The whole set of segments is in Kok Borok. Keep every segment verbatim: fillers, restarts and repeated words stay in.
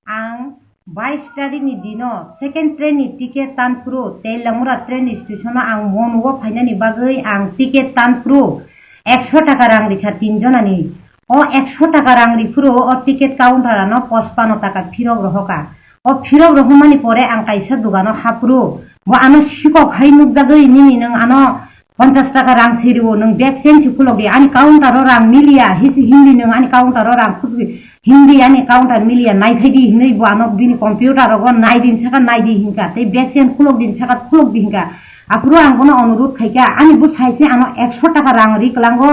Ang bais tarikni dino second train ni ticket tanphuru, Teilamura train ni station o ang monugo phainani bagwi ang ticket tanphuru ekso taka rang rikha tin jonani. O ekso taka rang riphuru o ticket counter ano pochpano taka phirok rohoka. O phirok rohormani pore ang kaisa dogano haphuru, bo ano sikok hai nukjagwi, "Nini nwng ano ponchas taka rang se rwo, nwng bag change se khulok di, ani counter o rang miliya," hisi hindi nwng ani counter o rang khusgi hindi ani counter miliya, naithai di hinwi bo ano bini computer rogo nai din saka nai di hinka, tei bag change khulok din saka khulok di hinka. Aphuru ang bono onurut khaika, ani bwsai se ano ekso taka rang ri kwlango,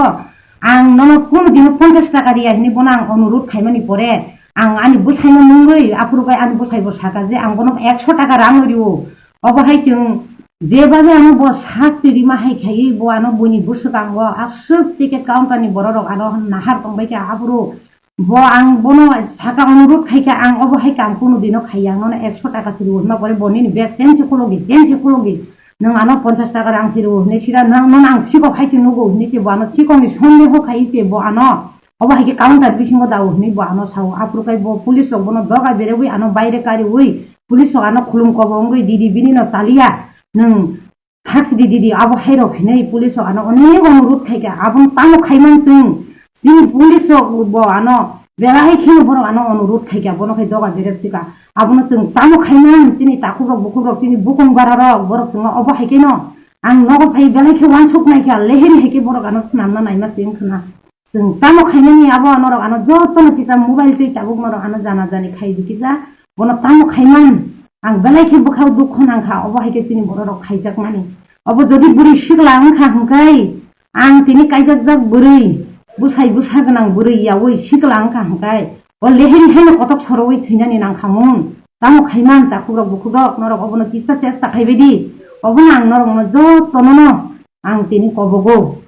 ang nono kunu dino ponchas taka riya hinwi bono ang onurut khaimani pore, ang ani bwsaino nungwi aphuru bai ani bwsai bo saka je ang bono ekso taka rang rio. Obo hai chwng jebabe ano bo sasti rima hai khaiwi bo ano buini bwswkango aswk ticket counter ni borok rok ano nahar tongbai kha, aphuru bo ang bono saka onurut khaika, ang obo hai kam kunu dino khaiya, ang nono ekso taka se rio hinma pore bo nini bag change se khulok di, change se khulok di, nwng ano ponchas taka rang se rio hinwi sida nwng nono ang sikok hai se nugo hinwi se bo ano sikok ni sondeho khai se bo ano obo hai khe counter bisingo dao hinwi bo ano sao. Aphuru khai bo police rok bono doga berewi ano baire kariwi police rok ano khulum kobo wngwi, "Didi, bini no chaliya, nwng thaksi di, didi," abo hai rok hinwi police rok ano onek onurut khaika. Abono tamo khaiman chwng, chini police rok bo ano belai kheno borok ano onurut khaika, bono khai doga berep sika. Abono chwng tamo khaiman, chini takhuk rok bukhuk rok, chini bukung bara rok, borok chwngno obo hai kheno ang nogo phai belai khe wansuk naikha, leheri hai khe borok ano swnamna naima se wngkhwna. Chwng tamo khainani abo norok ano jotono kisa mobile twi tabuk norok ano jana jani khai di kisa, bono tamo khaiman ang belai khe bwkhao dukho nangkha, obo hai khe chini borok rok khaijakmani. Obo jodi bwrwi sikla wngkha hwnkhe, ang tini kaijakjak bwrwi, bwsai bwsa gwnang bwrwi yaui sikla wngkha hwnkhe, o leheri haino kotok sorowi thwinani nangkhamung. Tamo khaiman takhuk rok bukhuk rok, norok obono kisa chesta khaibai di, obono ang norokno jotonono ang tini kobogo.